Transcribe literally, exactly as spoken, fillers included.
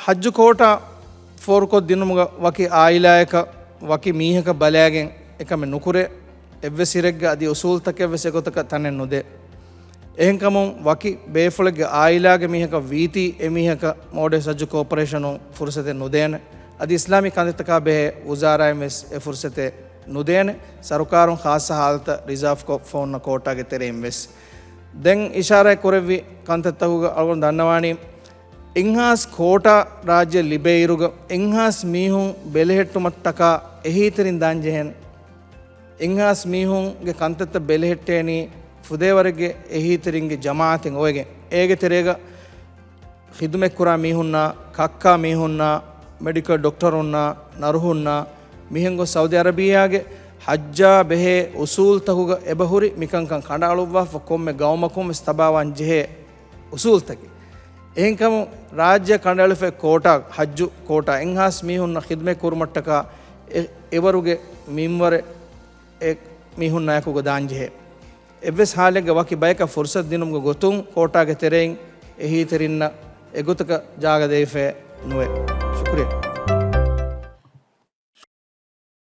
ޙައްޖު ކޯޓާ ފޯރުކޮށްދިނުމުގަ ވަކި ޢާއިލާއަކަށް ވަކި މީހަކަށް ބަލާގެން އެކަމެއް ނުކުރޭ. އެއްވެސް ހިރެއްގަ އަދި އުސޫލުތަކެއްވެސް އެގޮތަކަށް ތަނެއް ނުދޭ. އެހެންކަމުން ވަކި ބޭފުޅެއްގެ ޢާއިލާގެ މީހަކަށް ވީތީ އެ މީހަކަށް މޯޑެސް ޙައްޖު ކޯޕަރޭޝަނުން ފުރުޞަތެއް ނުދޭނެ. އަދި އިސްލާމީ ކަންތައްތަކާ ބެހޭ ވުޒާރާއިން ވެސް އެ ފުރުޞަތެއް ނުދޭނެ. ސަރުކާރުން ޚާއްޞަ ޙާލަތަށް ރިޒާވްކޮށްފަ އޮންނަ ކޯޓާގެ ތެރެއިން ވެސް. ދެން އިޝާރާތް ކުރެއްވި ކަންތައްތަކުގަ އަޅުގަނޑު ދަންނަވާނީ، އެއްހާސް ކޯޓާ ރާއްޖެ ލިބޭއިރުގަ އެއްހާސް މީހުން ބެލެހެއްޓުމަށްޓަކާ އެހީތެރިން ދާންޖެހޭނެ. އެއްހާސް މީހުންގެ ކަންތައްތައް ބެލެހެއްޓޭނީ ފުދޭވަރެއްގެ އެހީތެރިންގެ ޖަމާޢަތެއް އޮވެގެން. އޭގެ ތެރޭގަ ޚިދުމަތްކުރާ މީހުންނާ، ކައްކާ މީހުންނާ، މެޑިކަލް ޑޮކްޓަރުންނާ، ނަރުހުންނާ، މިހެން ގޮސް ސައުދި އަރަބިއްޔާގެ ޙައްޖާ ބެހޭ އުސޫލުތަކުގަ އެބަހުރި މިކަންކަން ކަނޑައަޅުއްވާފަ ކޮންމެ ގައުމަކުން ވެސް ތަބާވާން ޖެހޭ އުސޫލުތަކެއް. އެހެންކަމުން ރާއްޖެ ކަނޑައެޅިފައި ކޯޓާ، ޙައްޖު ކޯޓާ އެއްހާސް މީހުންނަށް ޚިދުމަތް ކުރުމަށްޓަކާ އެ، އެވަރުގެ މިންވަރެއް އެ މީހުންނާއެކުގަ ދާންޖެހޭ. އެއްވެސް ޙާލެއްގަ ވަކި ބަޔަކަށް ފުރުޞަތު ދިނުމުގެ ގޮތުން ކޯޓާގެ ތެރެއިން އެހީތެރިންނަށް އެގޮތަކަށް ޖާގަ ދެވިފައެއް ނުވޭ. ޝުކުރިއްޔާ.